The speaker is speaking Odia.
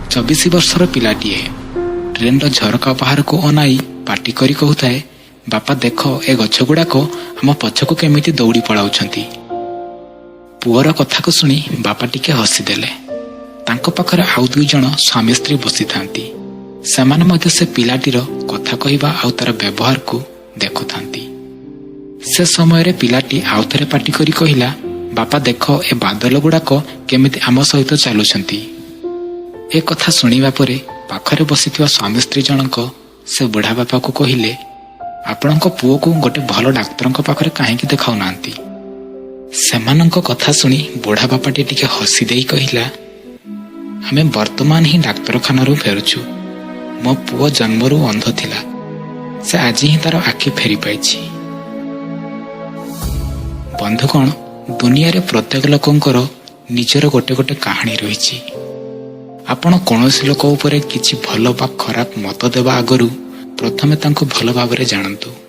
24 ବର୍ଷର ପିଲାଟିଏ ଟ୍ରେନର ଝରକା ବାହାରକୁ ଅନାଇ ପାଟି କରି କହୁଥାଏ, "ବାପା, ଦେଖ, ଏ ଗଛଗୁଡ଼ାକ ଆମ ପଛକୁ କେମିତି ଦୌଡ଼ି ପଳାଉଛନ୍ତି।" ପୁଅର କଥାକୁ ଶୁଣି ବାପା ଟିକେ ହସିଦେଲେ। ତାଙ୍କ ପାଖରେ ଆଉ ଦୁଇ ଜଣ ସ୍ୱାମୀ ସ୍ତ୍ରୀ ବସିଥାନ୍ତି। ସେମାନେ ମଧ୍ୟ ସେ ପିଲାଟିର କଥା କହିବା ଆଉ ତାର ବ୍ୟବହାରକୁ ଦେଖୁଥାନ୍ତି। ସେ ସମୟରେ ପିଲାଟି ଆଉଥରେ ପାଟି କରି କହିଲା, "ବାପା, ଦେଖ, ଏ ବାଦଲ ଗୁଡ଼ାକ କେମିତି ଆମ ସହିତ ଚାଲୁଛନ୍ତି।" ଏ କଥା ଶୁଣିବା ପରେ ପାଖରେ ବସିଥିବା ସ୍ୱାମୀ ସ୍ତ୍ରୀ ଜଣଙ୍କ ସେ ବୁଢ଼ା ବାପାକୁ କହିଲେ, "ଆପଣଙ୍କ ପୁଅକୁ ଗୋଟେ ଭଲ ଡାକ୍ତରଙ୍କ ପାଖରେ କାହିଁକି ଦେଖାଉନାହାନ୍ତି?" ସେମାନଙ୍କ କଥା ଶୁଣି ବୁଢ଼ା ବାପାଟି ଟିକେ ହସି ଦେଇ କହିଲା, "ଆମେ ବର୍ତ୍ତମାନ ହିଁ ଡାକ୍ତରଖାନାରୁ ଫେରୁଛୁ। ମୋ ପୁଅ ଜନ୍ମରୁ ଅନ୍ଧ ଥିଲା। ସେ ଆଜି ହିଁ ତାର ଆଖି ଫେରି ପାଇଛି।" ବନ୍ଧୁଗଣ, ଦୁନିଆରେ ପ୍ରତ୍ୟେକ ଲୋକଙ୍କର ନିଜର ଗୋଟେ ଗୋଟେ କାହାଣୀ ରହିଛି। ଆପଣ କୌଣସି ଲୋକ ଉପରେ କିଛି ଭଲ ବା ଖରାପ ମତ ଦେବା ଆଗରୁ ପ୍ରଥମେ ତାଙ୍କୁ ଭଲ ଭାବରେ ଜାଣନ୍ତୁ।